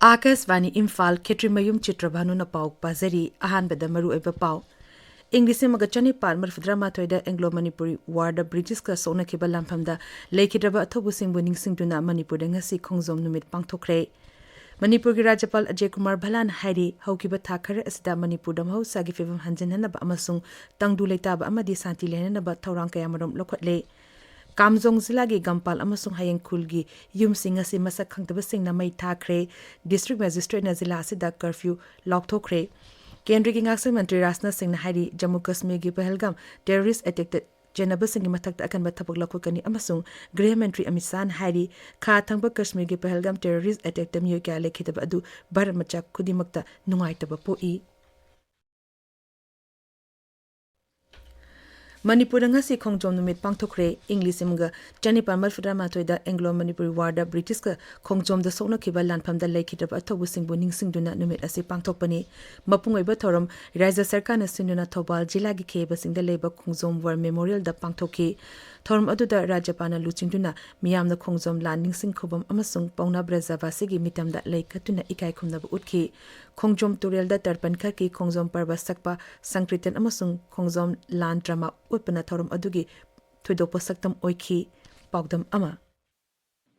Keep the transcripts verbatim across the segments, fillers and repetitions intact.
ꯑꯥꯀꯥꯁꯕꯥꯅꯤ ꯏꯝꯐꯥꯜ, ꯈꯦꯇ꯭ꯔꯤꯃꯌꯨꯝ ꯆꯤꯇ꯭ꯔꯚꯥꯅꯨꯅ ꯄꯥꯎ ꯄꯥꯖꯔꯤ꯫ ꯑꯍꯥꯟꯕꯗ ꯃꯔꯨꯑꯣꯏꯕ ꯄꯥꯎ꯫ ꯏꯪ ꯂꯤꯁꯤꯡ ꯑꯃꯒ ꯆꯅꯤꯄꯥꯟ ꯃꯔꯤꯐꯨꯇꯔꯥ ꯃꯥꯊꯣꯏꯗ ꯑꯦꯡꯒ꯭ꯂꯣ ꯃꯅꯤꯄꯨꯔꯤ ꯋꯥꯔꯗ ꯕ꯭ꯔꯤꯇꯤꯁꯀ ꯁꯣꯛꯅꯈꯤꯕ ꯂꯥꯟꯐꯝꯗ ꯂꯩꯈꯤꯗ꯭ꯔꯕ ꯑꯊꯧꯕꯁꯤꯡꯕꯨ ꯅꯤꯡꯁꯤꯡꯗꯨꯅ ꯃꯅꯤꯄꯨꯔꯗ ꯉꯁꯤ ꯈꯣꯡꯖꯣꯝ ꯅꯨꯃꯤꯠ ꯄꯥꯡꯊꯣꯛꯈ꯭ꯔꯦ꯫ ꯃꯅꯤꯄꯨꯔꯒꯤ ꯔꯥꯖ꯭ꯌꯄꯥꯜ ꯑꯖꯌ ꯀꯨꯃꯥꯔ ꯚꯜꯂꯥꯅ ꯍꯥꯏꯔꯤ, ꯍꯧꯈꯤꯕ ꯊꯥ ꯈꯔ ꯑꯁꯤꯗ ꯃꯅꯤꯄꯨꯔꯗ ꯃꯍꯧꯁꯥꯒꯤ ꯐꯤꯕꯝ ꯍꯟꯖꯤꯟꯍꯟꯅꯕ ꯑꯃꯁꯨꯡ ꯇꯪꯗꯨ ꯂꯩꯇꯥꯕ ꯑꯃꯗꯤ ꯁꯥꯟꯇꯤ ꯂꯩꯍꯟꯅꯕ ꯊꯧꯔꯥꯡ ꯀꯌꯥꯃꯔꯨꯝ ꯂꯧꯈꯠꯂꯦ꯫ ꯀꯥꯝꯖꯣꯡ ꯖꯤꯂꯥꯒꯤ ꯒꯝꯄꯥꯜ ꯑꯃꯁꯨꯡ ꯍꯌꯦꯡ ꯈꯨꯜꯒꯤ ꯌꯨꯝꯁꯤꯡ ꯑꯁꯤ ꯃꯁꯛ ꯈꯪꯗꯕꯁꯤꯡꯅ ꯃꯩ ꯊꯥꯈ꯭ꯔꯦ꯫ ꯗꯤꯁꯇ꯭ꯔꯤꯛ ꯃꯦꯖꯤꯁꯇ꯭ꯔꯦꯠꯅ ꯖꯤꯂꯥ ꯑꯁꯤꯗ ꯀꯔꯐ꯭ꯌꯨ ꯂꯥꯎꯊꯣꯛꯈ꯭ꯔꯦ꯫ ꯀꯦꯟꯗ꯭ꯔꯒꯤ ꯉꯥꯛꯁꯦꯜ ꯃꯟꯇ꯭ꯔꯤ ꯔꯥꯖꯅꯥꯊ ꯁꯤꯡꯅ ꯍꯥꯏꯔꯤ, ꯖꯝꯃꯨ ꯀꯥꯁꯃꯤꯔꯒꯤ ꯄꯍꯜꯒꯥꯝ ꯇꯦꯔꯣꯔꯤꯁ꯭ꯠ ꯑꯦꯇꯦꯛꯇ ꯆꯦꯟꯅꯕꯁꯤꯡꯒꯤ ꯃꯊꯛꯇ ꯑꯀꯟꯕ ꯊꯕꯛ ꯂꯧꯈꯠꯀꯅꯤ ꯑꯃꯁꯨꯡ ꯒ꯭ꯔꯤꯍ ꯃꯟꯇ꯭ꯔꯤ ꯑꯃꯤꯠ ꯁꯥꯍꯅ ꯍꯥꯏꯔꯤ, ꯈꯥ ꯊꯪꯕ ꯀꯥꯁꯃꯤꯔꯒꯤ ꯄꯍꯜꯒꯥꯝ ꯇꯦꯔꯣꯔꯤꯁ꯭ꯠ ꯑꯦꯇꯦꯛꯇ ꯃꯤꯑꯣꯏ ꯀꯌꯥ ꯂꯩꯈꯤꯗꯕ ꯑꯗꯨ ꯚꯥꯔꯠ ꯃꯆꯥ ꯈꯨꯗꯤꯡꯃꯛꯇ ꯅꯨꯡꯉꯥꯏꯇꯕ ꯄꯣꯛꯏ꯫ ꯃꯅꯤꯄꯨꯔꯗ ꯉꯁꯤ ꯈꯣꯡꯖꯣꯝ ꯅꯨꯃꯤꯠ ꯄꯥꯡꯊꯣꯛꯈ꯭ꯔꯦ꯫ ꯏꯪ ꯂꯤꯁꯤꯡ ꯑꯃꯒ ꯆꯅꯤꯄꯥꯟ ꯃꯔꯤꯐꯨꯇꯔꯥ ꯃꯥꯊꯣꯏꯗ ꯑꯦꯡꯒ꯭ꯂꯣ ꯃꯅꯤꯄꯨꯔꯤ ꯋꯥꯔꯗ ꯕ꯭ꯔꯤꯇꯤꯁꯀ ꯈꯣꯡꯖꯣꯝꯗ ꯁꯣꯛꯅꯈꯤꯕ ꯂꯥꯟꯐꯝꯗ ꯂꯩꯈꯤꯗ꯭ꯔꯕ ꯑꯊꯧꯕꯁꯤꯡꯕꯨ ꯅꯤꯡꯁꯤꯡꯗꯨꯅ ꯅꯨꯃꯤꯠ ꯑꯁꯤ ꯄꯥꯡꯊꯣꯛꯄꯅꯤ꯫ ꯃꯄꯨꯡ ꯑꯣꯏꯕ ꯊꯧꯔꯝ ꯔꯥꯖ꯭ꯌ ꯁꯔꯀꯥꯔꯅ ꯁꯤꯟꯗꯨꯅ ꯊꯧꯕꯥꯜ ꯖꯤꯂꯥꯒꯤ ꯈꯦꯕꯁꯤꯡꯗ ꯂꯩꯕ ꯈꯣꯡꯖꯣꯝ ꯋꯥꯔ ꯃꯦꯃꯣꯔꯤꯌꯦꯜꯗ ꯄꯥꯡꯊꯣꯛꯈꯤ꯫ ꯊꯧꯔꯝ ꯑꯗꯨꯗ ꯔꯥꯖ꯭ꯌꯄꯥꯜꯅ ꯂꯨꯆꯤꯡꯗꯨꯅ ꯃꯤꯌꯥꯝꯅ ꯈꯣꯡꯖꯣꯝ ꯂꯥꯟ ꯅꯤꯡꯁꯤꯡ ꯈꯨꯕꯝ ꯑꯃꯁꯨꯡ ꯄꯥꯎꯅꯥ ꯕ꯭ꯔꯖꯕꯥꯁꯤꯒꯤ ꯃꯤꯇꯝꯗ ꯂꯩ ꯀꯠꯇꯨꯅ ꯏꯀꯥꯏ ꯈꯨꯝꯅꯕ ꯎꯠꯈꯤ꯫ ꯈꯣꯡꯖꯣꯝ ꯇꯨꯔꯦꯜꯗ ꯇꯔꯄꯟ ꯀꯠꯈꯤ꯫ ꯈꯣꯡꯖꯣꯝ ꯄꯔꯕ ꯁꯛꯄ ꯁꯪꯀ꯭ꯔꯤꯇꯟ ꯑꯃꯁꯨꯡ ꯈꯣꯡꯖꯣꯝ ꯂꯥꯟ ꯗ꯭ꯔꯃꯥ ꯎꯠꯄꯅ ꯊꯧꯔꯝ ꯑꯗꯨꯒꯤ ꯊꯣꯏꯗꯣꯛꯄ ꯁꯛꯇꯝ ꯑꯣꯏꯈꯤ꯫ ꯄꯥꯎꯗꯝ ꯑꯃ꯫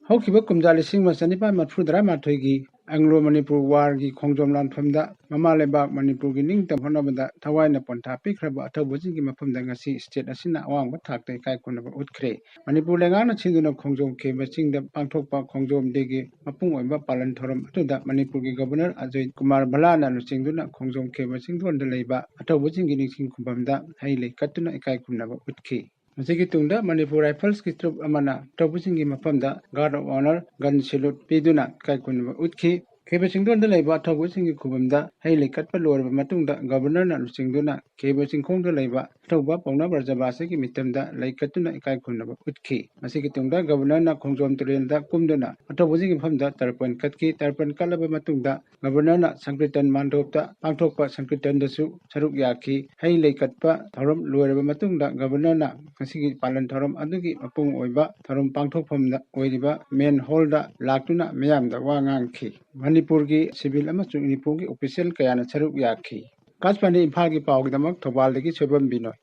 ꯍꯧꯈꯤꯕ ꯀꯨꯝꯖꯥ ꯂꯤꯁꯤꯡ ꯑꯃ ꯆꯅꯤꯄꯥꯟ ꯃꯔꯤꯐꯨꯇꯔꯥ ꯃꯥꯊꯣꯏꯒꯤ ꯑꯦꯡꯒ꯭ꯂꯣ ꯃꯅꯤꯄꯨꯔ ꯋꯥꯔꯒꯤ ꯈꯣꯡꯖꯣꯝ ꯂꯥꯟꯐꯝꯗ ꯃꯃꯥ ꯂꯩꯕꯥꯛ ꯃꯅꯤꯄꯨꯔꯒꯤ ꯅꯤꯡꯇꯝ ꯍꯣꯠꯅꯕꯗ ꯊꯋꯥꯏꯅ ꯄꯣꯟꯊꯥ ꯄꯤꯈ꯭ꯔꯕ ꯑꯊꯧꯕꯁꯤꯡꯒꯤ ꯃꯐꯝꯗ ꯉꯁꯤ ꯁ꯭ꯇꯦꯠ ꯑꯁꯤꯅ ꯑꯋꯥꯡꯕ ꯊꯥꯛꯇ ꯏꯀꯥꯏ ꯈꯨꯝꯅꯕ ꯎꯠꯈ꯭ꯔꯦ꯫ ꯃꯅꯤꯄꯨꯔ ꯂꯩꯉꯥꯛꯅ ꯁꯤꯟꯗꯨꯅ ꯈꯣꯡꯖꯣꯝ ꯈꯦꯕ ꯆꯤꯡꯗ ꯄꯥꯡꯊꯣꯛꯄ ꯈꯣꯡꯖꯣꯝ ꯗꯦꯒꯤ ꯃꯄꯨꯡ ꯑꯣꯏꯕ ꯄꯥꯂꯟ ꯊꯧꯔꯝ ꯑꯗꯨꯗ ꯃꯅꯤꯄꯨꯔꯒꯤ ꯒꯕꯔꯅꯔ ꯑꯖꯣꯏ ꯀꯨꯃꯥꯔ ꯚꯜꯂꯥꯅ ꯂꯨꯆꯤꯡꯗꯨꯅ ꯈꯣꯡꯖꯣꯝ ꯈꯦꯕ ꯆꯤꯡꯗꯣꯟꯗ ꯂꯩꯕ ꯑꯊꯧꯕꯁꯤꯡꯒꯤ ꯅꯤꯡꯁꯤꯡ ꯈꯨꯕꯝꯗ ꯍꯩ ꯂꯩ ꯀꯠꯇꯨꯅ ꯏꯀꯥꯏ ꯈꯨꯝꯅꯕ ꯎꯠꯈꯤ꯫ ꯃꯁꯤꯒꯤ ꯇꯨꯡꯗ ꯃꯅꯤꯄꯨꯔ ꯔꯥꯏꯐꯜꯁꯀꯤ ꯇ꯭ꯔꯨꯞ ꯑꯃꯅ ꯑꯊꯧꯕꯁꯤꯡꯒꯤ ꯃꯐꯝꯗ ꯒꯥꯔꯗ ꯑꯣꯐ ꯑꯣꯅꯔ, ꯒꯟ ꯁꯦꯂꯨꯠ ꯄꯤꯗꯨꯅ ꯏꯀꯥꯏ ꯈꯨꯝꯅꯕ ꯎꯠꯈꯤ꯫ ꯈꯦꯕ ꯆꯤꯡꯗꯣꯟꯗ ꯂꯩꯕ ꯑꯊꯧꯕꯁꯤꯡꯒꯤ ꯈꯨꯕꯝꯗ ꯍꯩ ꯂꯩ ꯀꯠꯄ ꯂꯣꯏꯔꯕ ꯃꯇꯨꯡꯗ ꯒꯕꯔꯅꯔꯅ ꯂꯨꯆꯤꯡꯗꯨꯅ ꯈꯦꯕ ꯆꯤꯡꯈꯣꯡꯗ ꯂꯩꯕ ꯑꯊꯧꯕ ꯄꯥꯎꯅꯥ ꯕ꯭ꯔꯖꯕꯥꯁꯤꯒꯤ ꯃꯤꯇꯝꯗ ꯂꯩ ꯀꯠꯇꯨꯅ ꯏꯀꯥꯏ ꯈꯨꯝꯅꯕ ꯎꯠꯈꯤ꯫ ꯃꯁꯤꯒꯤ ꯇꯨꯡꯗ ꯒꯕꯔꯅꯔꯅ ꯈꯣꯡꯖꯣꯝ ꯇꯨꯔꯦꯜꯗ ꯀꯨꯝꯗꯨꯅ ꯑꯊꯧꯕꯁꯤꯡꯒꯤ ꯃꯐꯝꯗ ꯇꯔꯄꯟ ꯀꯠꯈꯤ꯫ ꯇꯔꯄꯟ ꯀꯠꯂꯕ ꯃꯇꯨꯡꯗ ꯒꯕꯔꯅꯔꯅ ꯁꯪꯀ꯭ꯔꯤꯇꯟ ꯃꯥꯟꯗꯣꯞꯇ ꯄꯥꯡꯊꯣꯛꯄ ꯁꯪꯀ꯭ꯔꯤꯇꯟꯗꯁꯨ ꯁꯔꯨꯛ ꯌꯥꯈꯤ꯫ ꯍꯩ ꯂꯩ ꯀꯠꯄ ꯊꯧꯔꯝ ꯂꯣꯏꯔꯕ ꯃꯇꯨꯡꯗ ꯒꯕꯔꯅꯔꯅ ꯉꯁꯤꯒꯤ ꯄꯥꯂꯟ ꯊꯧꯔꯝ ꯑꯗꯨꯒꯤ ꯃꯄꯨꯡ ꯑꯣꯏꯕ ꯊꯧꯔꯝ ꯄꯥꯡꯊꯣꯛꯐꯝꯗ ꯑꯣꯏꯔꯤꯕ ꯃꯦꯟ ꯍꯣꯜꯗ ꯂꯥꯛꯇꯨꯅ ꯃꯤꯌꯥꯝꯗ ꯋꯥ ꯉꯥꯡꯈꯤ꯫ ꯃꯅꯤꯄꯨꯔꯒꯤ ꯁꯤꯚꯤꯜ ꯑꯃꯁꯨꯡ ꯃꯅꯤꯄꯨꯔꯒꯤ ꯑꯣꯐꯤꯁꯤꯌꯦꯜ ꯀꯌꯥꯅ ꯁꯔꯨꯛ ꯌꯥꯈꯤ꯫ ꯑꯀꯥꯁꯕꯥꯅꯤ ꯏꯝꯐꯥꯜꯒꯤ ꯄꯥꯎꯒꯤꯗꯃꯛ ꯊꯧꯕꯥꯜꯗꯒꯤ ꯁꯣꯏꯕꯝ ꯕꯤꯅꯣꯏ꯫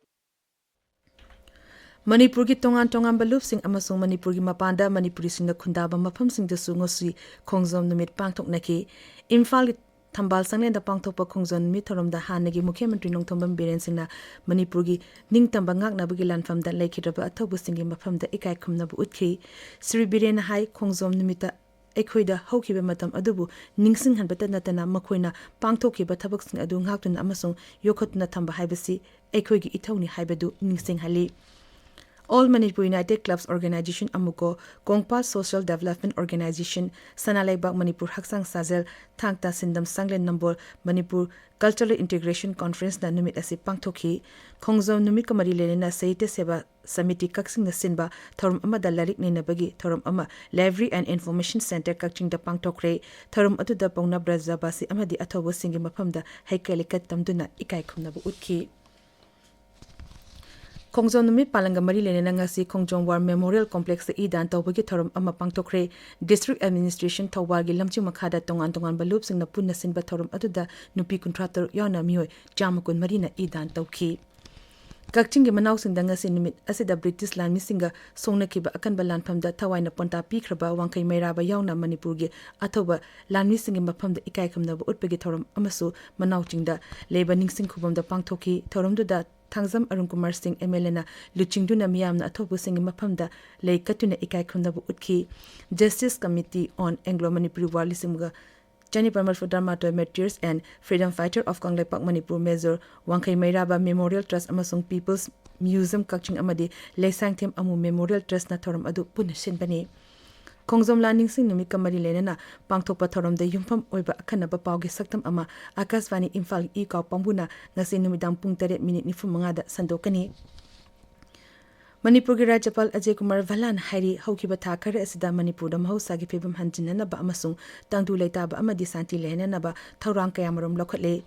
ꯃꯅꯤꯄꯨꯔꯒꯤ ꯇꯣꯉꯥꯟ ꯇꯣꯉꯥꯟꯕ ꯂꯨꯞꯁꯤꯡ ꯑꯃꯁꯨꯡ ꯃꯅꯤꯄꯨꯔꯒꯤ ꯃꯄꯥꯟꯗ ꯃꯅꯤꯄꯨꯔꯤꯁꯤꯡꯅ ꯈꯨꯟꯗꯥꯕ ꯃꯐꯝꯁꯤꯡꯗꯁꯨ ꯉꯁꯤ ꯈꯣꯡꯖꯣꯝ ꯅꯨꯃꯤꯠ ꯄꯥꯡꯊꯣꯛꯅꯈꯤ꯫ ꯏꯝꯐꯥꯜꯒꯤ ꯊꯝꯕꯥꯜ ꯁꯪꯂꯦꯟꯗ ꯄꯥꯡꯊꯣꯛꯄ ꯈꯣꯡꯖꯣꯝ ꯅꯨꯃꯤꯠ ꯊꯧꯔꯝꯗ ꯍꯥꯟꯅꯒꯤ ꯃꯨꯈ꯭ꯌ ꯃꯟꯇ꯭ꯔꯤ ꯅꯣꯡꯊꯣꯝꯕꯝ ꯕꯤꯔꯦꯟ ꯁꯤꯡꯅ ꯃꯅꯤꯄꯨꯔꯒꯤ ꯅꯤꯡꯇꯝꯕ ꯉꯥꯛꯅꯕꯒꯤ ꯂꯥꯟꯐꯝꯗ ꯂꯩꯈꯤꯗ꯭ꯔꯕ ꯑꯊꯧꯕꯁꯤꯡꯒꯤ ꯃꯐꯝꯗ ꯏꯀꯥꯏ ꯈꯨꯝꯅꯕ ꯎꯠꯈꯤ꯫ ꯁ꯭ꯔꯤ ꯕꯤꯔꯦꯟꯅ ꯍꯥꯏ, ꯈꯣꯡꯖꯣꯝ ꯅꯨꯃꯤꯠꯇ ꯑꯩꯈꯣꯏꯗ ꯍꯧꯈꯤꯕ ꯃꯇꯝ ꯑꯗꯨꯕꯨ ꯅꯤꯡꯁꯤꯡꯍꯟꯕꯇ ꯅꯠꯇꯅ ꯃꯈꯣꯏꯅ ꯄꯥꯡꯊꯣꯛꯈꯤꯕ ꯊꯕꯛꯁꯤꯡ ꯑꯗꯨ ꯉꯥꯛꯇꯨꯅ ꯑꯃꯁꯨꯡ ꯌꯣꯛꯈꯠꯇꯨꯅ ꯊꯝꯕ ꯍꯥꯏꯕꯁꯤ ꯑꯩꯈꯣꯏꯒꯤ ꯏꯊꯧꯅꯤ ꯍꯥꯏꯕꯗꯨ ꯅꯤꯡꯁꯤꯡꯍꯜꯂꯤ꯫ All Manipur United Clubs Organization ꯑꯃꯨꯀꯣ, ꯀꯣꯡꯄꯥ Social Development Organization, ꯁꯅꯥ ꯂꯩꯕꯥꯛ ꯃꯅꯤꯄꯨꯔ ꯍꯛꯆꯥꯡ ꯁꯥꯖꯦꯜ, ꯊꯥꯡ ꯇꯥ ꯁꯤꯟꯗꯝ ꯁꯪꯂꯦꯟ ꯅꯝꯕꯣꯜ, ꯃꯅꯤꯄꯨꯔ Cultural Integration Conferenceꯅ ꯅꯨꯃꯤꯠ ꯑꯁꯤ ꯄꯥꯡꯊꯣꯛꯈꯤ꯫ ꯈꯣꯡꯖꯣꯝ ꯅꯨꯃꯤꯠꯀ ꯃꯔꯤ ꯂꯩꯅꯅ ꯁꯥꯍꯤꯇ꯭ꯌ ꯁꯦꯕꯥ ꯁꯃꯤꯇꯤ ꯀꯛꯆꯤꯡꯅ ꯁꯤꯟꯕ ꯊꯧꯔꯝ ꯑꯃꯗ ꯂꯥꯏꯔꯤꯛ ꯅꯩꯅꯕꯒꯤ ꯊꯧꯔꯝ ꯑꯃ Library and Information Centre ꯀꯛꯆꯤꯡꯗ ꯄꯥꯡꯊꯣꯛꯈ꯭ꯔꯦ꯫ ꯊꯧꯔꯝ ꯑꯗꯨꯗ ꯄꯥꯎꯅꯥ ꯕ꯭ꯔꯖꯕꯥꯁꯤ ꯑꯃꯗꯤ ꯑꯊꯧꯕꯁꯤꯡꯒꯤ ꯃꯐꯝꯗ ꯍꯩꯀꯩ ꯂꯩꯀꯠ ꯇꯝꯗꯨꯅ ꯏꯀꯥꯏ ꯈꯨꯝꯅꯕ ꯎꯠꯈꯤ꯫ ꯈꯣꯡꯖꯣꯝ ꯅꯨꯃꯤꯠ ꯄꯥꯂꯟꯒ ꯃꯔꯤ ꯂꯩꯅꯅ ꯉꯁꯤ ꯈꯣꯡꯖꯣꯝ War Memorial Complexꯇ ꯏ ꯗꯥꯟ ꯇꯧꯕꯒꯤ ꯊꯧꯔꯝ ꯑꯃ ꯄꯥꯡꯊꯣꯛꯈ꯭ꯔꯦ꯫ District Administration ꯊꯧꯕꯥꯜꯒꯤ ꯂꯝꯖꯤꯡ ꯃꯈꯥꯗ ꯇꯣꯉꯥꯟ ꯇꯣꯉꯥꯟꯕ ꯂꯨꯞꯁꯤꯡꯅ ꯄꯨꯟꯅ ꯁꯤꯟꯕ ꯊꯧꯔꯝ ꯑꯗꯨꯗ ꯅꯨꯄꯤ ꯀꯨꯟꯊ꯭ꯔꯥ ꯇꯔꯨꯛ ꯌꯥꯎꯅ ꯃꯤꯑꯣꯏ ꯆꯥꯝꯃ ꯀꯨꯟ ꯃꯔꯤꯅ ꯏ ꯗꯥꯟ ꯇꯧꯈꯤ꯫ ꯀꯛꯆꯤꯡꯒꯤ ꯃꯅꯥꯎꯁꯤꯡꯗ ꯉꯁꯤ ꯅꯨꯃꯤꯠ ꯑꯁꯤꯗ ꯕ꯭ꯔꯤꯇꯤꯁ ꯂꯥꯟꯃꯤꯁꯤꯡꯒ ꯁꯣꯛꯅꯈꯤꯕ ꯑꯀꯟꯕ ꯂꯥꯟꯐꯝꯗ ꯊꯋꯥꯏꯅ ꯄꯣꯟꯇꯥ ꯄꯤꯈ꯭ꯔꯕ ꯋꯥꯡꯈꯩ ꯃꯩꯔꯥꯕ ꯌꯥꯎꯅ ꯃꯅꯤꯄꯨꯔꯒꯤ ꯑꯊꯧꯕ ꯂꯥꯟꯃꯤꯁꯤꯡꯒꯤ ꯃꯐꯝꯗ ꯏꯀꯥꯏ ꯈꯨꯝꯅꯕ ꯎꯠꯄꯒꯤ ꯊꯧꯔꯝ ꯑꯃꯁꯨ ꯃꯅꯥꯎꯆꯤꯡꯗ ꯂꯩꯕ ꯅꯤꯡꯁꯤꯡ ꯈꯨꯕꯝꯗ ꯄꯥꯡꯊꯣꯛꯈꯤ꯫ ꯊꯧꯔꯝꯗꯨꯗ ꯊꯥꯡꯖꯝ ꯑꯔꯨꯟ ꯀꯨꯃꯥꯔ ꯁꯤꯡ MLAꯅ ꯂꯨꯆꯤꯡꯗꯨꯅ ꯃꯤꯌꯥꯝꯅ ꯑꯊꯧꯕꯁꯤꯡꯒꯤ ꯃꯐꯝꯗ ꯂꯩ ꯀꯠꯇꯨꯅ ꯏꯀꯥꯏ ꯈꯨꯝꯅꯕ ꯎꯠꯈꯤ꯫ Justice Committee on Anglo Manipuri War ꯂꯤꯁꯤꯡ ꯑꯃꯒ ꯆꯅꯤꯄꯥꯟ ꯃꯔꯤꯐꯨ ꯇꯔꯥꯃꯥꯊꯣꯏ Martyrs and Freedom Fighter of Kangleipak Manipur Major ꯋꯥꯡꯈꯩ ꯃꯩꯔꯥꯕ Memorial Trust ꯑꯃꯁꯨꯡ People's Museum ꯀꯛꯆꯤꯡ ꯑꯃꯗꯤ ꯂꯩꯁꯥꯡꯊꯦꯝ ꯑꯃꯨ Memorial Trustꯅ ꯊꯧꯔꯝ ꯑꯗꯨ ꯄꯨꯟꯅ ꯁꯤꯟꯕꯅꯤ꯫ ꯈꯣꯡꯖꯣꯝ ꯂꯥꯟ ꯅꯤꯡꯁꯤꯡ ꯅꯨꯃꯤꯠꯀ ꯃꯔꯤ ꯂꯩꯅꯅ ꯄꯥꯡꯊꯣꯛꯄ ꯊꯧꯔꯝꯗ ꯌꯨꯝꯐꯝ ꯑꯣꯏꯕ ꯑꯈꯟꯅꯕ ꯄꯥꯎꯒꯤ ꯁꯛꯇꯝ ꯑꯃ ꯑꯀꯥꯁꯕꯥꯅꯤ ꯏꯝꯐꯥꯜ ꯏ ꯀꯥꯎ ꯄꯥꯎꯕꯨꯅ ꯉꯁꯤ ꯅꯨꯃꯤꯗꯥꯡ ꯄꯨꯡ ꯇꯔꯦꯠ ꯃꯤꯅꯤꯠ ꯅꯤꯐꯨ ꯃꯉꯥꯗ ꯁꯟꯗꯣꯛꯀꯅꯤ꯫ ꯃꯅꯤꯄꯨꯔꯒꯤ ꯔꯥꯖ꯭ꯌꯄꯥꯜ ꯑꯖꯌ ꯀꯨꯃꯥꯔ ꯚꯜꯂꯥꯟ ꯍꯥꯏꯔꯤ, ꯍꯧꯈꯤꯕ ꯊꯥ ꯈꯔ ꯑꯁꯤꯗ ꯃꯅꯤꯄꯨꯔꯗ ꯃꯍꯧꯁꯥꯒꯤ ꯐꯤꯕꯝ ꯍꯟꯖꯤꯟꯅꯅꯕ ꯑꯃꯁꯨꯡ ꯇꯪꯗꯨ ꯂꯩꯇꯥꯕ ꯑꯃꯗꯤ ꯁꯥꯟꯇꯤ ꯂꯩꯍꯟꯅꯅꯕ ꯊꯧꯔꯥꯡ ꯀꯌꯥꯃꯔꯨꯝ ꯂꯧꯈꯠꯂꯦ꯫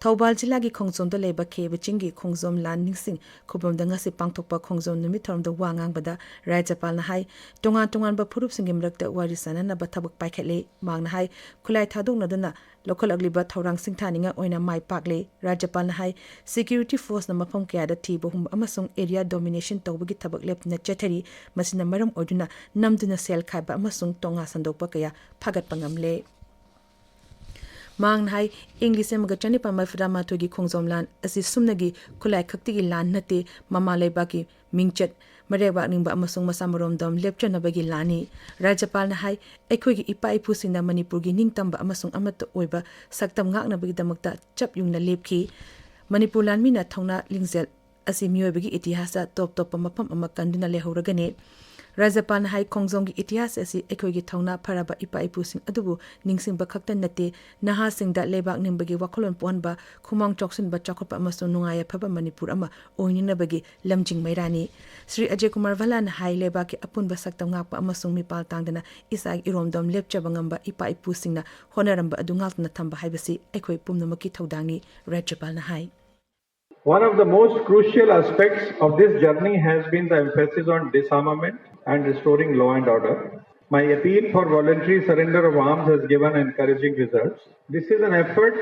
ꯊꯧꯕꯥꯜ ꯖꯤꯂꯥꯒꯤ ꯈꯣꯡꯖꯣꯝꯗ ꯂꯩꯕ ꯈꯦꯕ ꯆꯤꯡꯒꯤ ꯈꯣꯡꯖꯣꯝ ꯂꯥꯟ ꯅꯤꯡꯁꯤꯡ ꯈꯨꯕꯝꯗ ꯉꯁꯤ ꯄꯥꯡꯊꯣꯛꯄ ꯈꯣꯡꯖꯣꯝ ꯅꯨꯃꯤꯠ ꯊꯧꯔꯝꯗ ꯋꯥ ꯉꯥꯡꯕꯗ ꯔꯥꯖ꯭ꯌꯄꯥꯜꯅ ꯍꯥꯏ, ꯇꯣꯉꯥꯟ ꯇꯣꯉꯥꯟꯕ ꯐꯨꯔꯨꯞꯁꯤꯡꯒꯤ ꯃꯔꯛꯇ ꯋꯥꯔꯤ ꯁꯥꯅꯅꯕ ꯊꯕꯛ ꯄꯥꯏꯈꯠꯂꯤ꯫ ꯃꯍꯥꯛꯅ ꯍꯥꯏ, ꯈꯨꯠꯂꯥꯏ ꯊꯥꯗꯣꯛꯅꯗꯨꯅ ꯂꯧꯈꯠꯂꯛꯂꯤꯕ ꯊꯧꯔꯥꯡ ꯁꯤꯡꯊꯥꯅꯤꯡꯉꯥꯏ ꯑꯣꯏꯅ ꯃꯥꯏ ꯄꯥꯛꯂꯦ꯫ ꯔꯥꯖ꯭ꯌꯄꯥꯜꯅ ꯍꯥꯏ, ꯁꯦꯀ꯭ꯌꯨꯔꯤꯇꯤ ꯐꯣꯔꯁꯅ ꯃꯐꯝ ꯀꯌꯥꯗ ꯊꯤꯕ ꯍꯨꯝꯕ ꯑꯃꯁꯨꯡ ꯑꯦꯔꯤꯌꯥ ꯗꯣꯃꯤꯅꯦꯁꯟ ꯇꯧꯕꯒꯤ ꯊꯕꯛ ꯂꯦꯞꯇꯅ ꯆꯠꯊꯔꯤ꯫ ꯃꯁꯤꯅ ꯃꯔꯝ ꯑꯣꯏꯗꯨꯅ ꯅꯝꯗꯨꯅ ꯁꯦꯜ ꯈꯥꯏꯕ ꯑꯃꯁꯨꯡ ꯇꯣꯉꯥ ꯁꯟꯗꯣꯛꯄ ꯀꯌꯥ ꯐꯥꯒꯠꯄ ꯉꯝꯂꯦ꯫ ꯃꯍꯥꯛꯅ ꯍꯥꯏ, ꯏꯪ ꯂꯤꯁꯤꯡ ꯑꯃꯒ ꯆꯅꯤꯄꯥꯟ ꯃꯔꯤꯐꯨꯇꯔꯥꯃꯥꯊꯣꯏꯒꯤ ꯈꯣꯡꯖꯣꯝ ꯂꯥꯟ ꯑꯁꯤ ꯁꯨꯞꯅꯒꯤ ꯈꯨꯠꯂꯥꯏ ꯈꯛꯇꯒꯤ ꯂꯥꯟ ꯅꯠꯇꯦ, ꯃꯃꯥ ꯂꯩꯕꯥꯛꯀꯤ ꯃꯤꯡꯆꯠ, ꯃꯔꯩꯕꯥꯛ ꯅꯤꯡꯕ ꯑꯃꯁꯨꯡ ꯃꯁꯥ ꯃꯔꯣꯝꯗꯣꯝ ꯂꯦꯞꯆꯅꯕꯒꯤ ꯂꯥꯟꯅꯤ꯫ ꯔꯥꯖ꯭ꯌꯄꯥꯜꯅ ꯍꯥꯏ, ꯑꯩꯈꯣꯏꯒꯤ ꯏꯄꯥ ꯏꯄꯨꯁꯤꯡꯅ ꯃꯅꯤꯄꯨꯔꯒꯤ ꯅꯤꯡꯇꯝꯕ ꯑꯃꯁꯨꯡ ꯑꯃꯠꯇ ꯑꯣꯏꯕ ꯁꯛꯇꯝ ꯉꯥꯛꯅꯕꯒꯤꯗꯃꯛꯇ ꯆꯞ ꯌꯨꯡꯅ ꯂꯦꯞꯈꯤ꯫ ꯃꯅꯤꯄꯨꯔ ꯂꯥꯟꯃꯤꯅ ꯊꯧꯅꯥ ꯂꯤꯡꯖꯦꯜ ꯑꯁꯤ ꯃꯤꯑꯣꯏꯕꯒꯤ ꯏꯇꯤꯍꯥꯁꯇ ꯇꯣꯞ ꯇꯣꯞꯄ ꯃꯐꯝ ꯑꯃ ꯀꯟꯗꯨꯅ ꯂꯩꯍꯧꯔꯒꯅꯤ꯫ ꯔꯥꯖ꯭ꯌꯄꯥꯜꯅ ꯍꯥꯏ, ꯈꯣꯡꯖꯣꯝꯒꯤ ꯏꯇꯤꯍꯥꯁ ꯑꯁꯤ ꯑꯩꯈꯣꯏꯒꯤ ꯊꯧꯅꯥ ꯐꯔꯕ ꯏꯄꯥ ꯏꯄꯨꯁꯤꯡ ꯑꯗꯨꯕꯨ ꯅꯤꯡꯁꯤꯡꯕ ꯈꯛꯇ ꯅꯠꯇꯦ, ꯅꯍꯥꯁꯤꯡꯗ ꯂꯩꯕꯥꯛ ꯅꯤꯡꯕꯒꯤ ꯋꯥꯈꯜꯂꯣꯟ ꯄꯣꯛꯍꯟꯕ, ꯈꯨꯃꯥꯡ ꯆꯥꯎꯁꯤꯟꯕ, ꯆꯥꯎꯈꯠꯄ ꯑꯃꯁꯨꯡ ꯅꯨꯡꯉꯥꯏ ꯌꯥꯏꯐꯕ ꯃꯅꯤꯄꯨꯔ ꯑꯃ ꯑꯣꯏꯅꯅꯕꯒꯤ ꯂꯝꯖꯤꯡ ꯃꯩꯔꯥꯅꯤ꯫ ꯁ꯭ꯔꯤ ꯑꯖꯌ ꯀꯨꯃꯥꯔ ꯚꯜꯂꯥꯅ ꯍꯥꯏ, ꯂꯩꯕꯥꯛꯀꯤ ꯑꯄꯨꯟꯕ ꯁꯛꯇꯝ ꯉꯥꯛꯄ ꯑꯃꯁꯨꯡ ꯃꯤꯄꯥꯜ ꯇꯥꯡꯗꯅ ꯏꯁꯥꯒꯤ ꯏꯔꯣꯝꯗꯣꯝ ꯂꯦꯞꯆꯕ ꯉꯝꯕ ꯏꯄꯥ ꯏꯄꯨꯁꯤꯡꯅ ꯍꯣꯠꯅꯔꯝꯕ ꯑꯗꯨ ꯉꯥꯛꯇꯨꯅ ꯊꯝꯕ ꯍꯥꯏꯕꯁꯤ ꯑꯩꯈꯣꯏ ꯄꯨꯝꯅꯃꯛꯀꯤ ꯊꯧꯗꯥꯡꯅꯤ, ꯔꯥꯖ꯭ꯌꯄꯥꯜꯅ ꯍꯥꯏ꯫ One of the most crucial aspects of this journey has been the emphasis on disarmament and restoring law and order. My appeal for voluntary surrender of arms has given encouraging results. This is an effort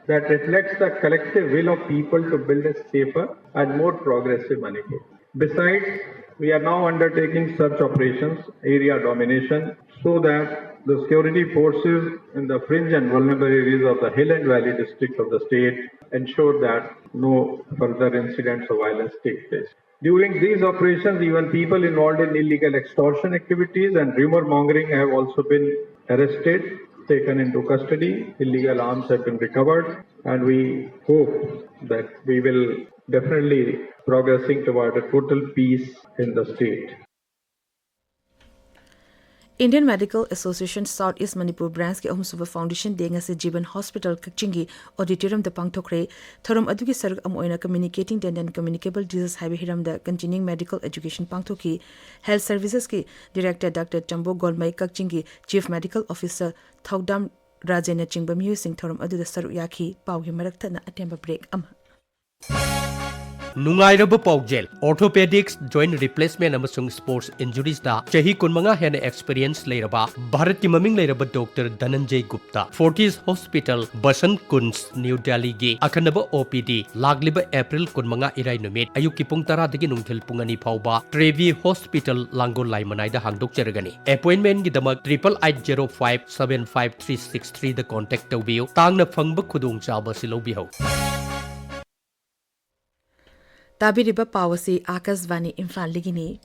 that reflects the collective will of people to build a safer and more progressive Manipur. Besides, we are now undertaking search operations, area domination, so that the security forces in the fringe and vulnerable areas of the hill and valley district of the state ensure that no further incidents of violence take place. During these operations, even people involved in illegal extortion activities and rumor mongering have also been arrested, taken into custody. Illegal arms have been recovered, and we hope that we will definitely progressing toward a total peace in the state. Indian Medical Association South East Manipur Branch ꯀꯤ ꯑꯍꯨꯝꯁꯨꯕ Foundation Day ꯉꯁꯤ ꯖꯤꯕꯟ Hospital ꯀꯛꯆꯤꯡꯒꯤ auditorium ꯗ ꯄꯥꯡꯊꯣꯛꯈ꯭ꯔꯦ꯫ ꯊꯧꯔꯝ ꯑꯗꯨꯒꯤ ꯁꯔꯨꯛ ꯑꯃ ꯑꯣꯏꯅ Communicating Tendon Communicable Disease ꯍꯥꯏꯕ ꯍꯤꯔꯝꯗ continuing medical education ꯄꯥꯡꯊꯣꯛꯈꯤ꯫ Health Services ꯀꯤ Director Doctor ꯆꯝꯕꯣ ꯒꯣꯜꯃꯩ, ꯀꯛꯆꯤꯡꯒꯤ Chief Medical Officer ꯊꯧꯗꯥꯝ ꯔꯥꯖꯦꯟꯅꯆꯤꯡꯕ ꯃꯤꯑꯣꯏꯁꯤꯡ ꯊꯧꯔꯝ ꯑꯗꯨꯗ ꯁꯔꯨꯛ ꯌꯥꯈꯤ꯫ ꯄꯥꯎꯒꯤ ꯃꯔꯛ ꯊꯠꯅ ꯑꯇꯦꯟꯕ break ꯑꯃ꯫ ꯅꯨꯡꯉꯥꯏꯔꯕ ꯄꯥꯎꯖꯦꯜ: Orthopedics, Joint Replacement ꯑꯃꯁꯨꯡ Sports Injuriesꯇ ꯆꯍꯤ ꯀꯨꯟꯃꯉꯥ ꯍꯦꯟꯅ experience ꯂꯩꯔꯕ ꯚꯥꯔꯠꯀꯤ ꯃꯃꯤꯡ ꯂꯩꯔꯕ doctor ꯙꯅꯟꯖꯌ Gupta, Fortis Hospital, Basant ꯀꯨꯟꯖ, new ꯗꯦꯜꯂꯤꯒꯤ ꯑꯈꯟꯅꯕ OPD, ꯂꯥꯛꯂꯤꯕ April ꯀꯨꯟꯃꯉꯥ ꯏꯔꯥꯏ ꯅꯨꯃꯤꯠ ꯑꯌꯨꯛꯀꯤ ꯄꯨꯡ ꯇꯔꯥꯗꯒꯤ ꯅꯨꯡꯊꯤꯜ ꯄꯨꯡ ꯑꯅꯤ ꯐꯥꯎꯕ Trevi Hospital, ꯂꯥꯡꯒꯣꯜ ꯂꯥꯏ ꯃꯅꯥꯏꯗ ꯍꯥꯡꯗꯣꯛꯆꯔꯒꯅꯤ꯫ Appointmentꯒꯤꯗꯃꯛ triple eight zero five seven five three six threeꯗ contact ꯇꯧꯕꯤꯌꯨ꯫ ꯇꯥꯡꯅ ꯐꯪꯕ ꯈꯨꯗꯣꯡꯆꯥꯕ ꯑꯁꯤ ꯂꯧꯕꯤꯍꯧ꯫ ꯇꯥꯕꯤꯔꯤꯕ ꯄꯥꯎ ꯑꯁꯤ ꯑꯥꯀꯥꯁꯕꯥꯅꯤ ꯏꯝꯐꯥꯜꯗꯒꯤꯅꯤ꯫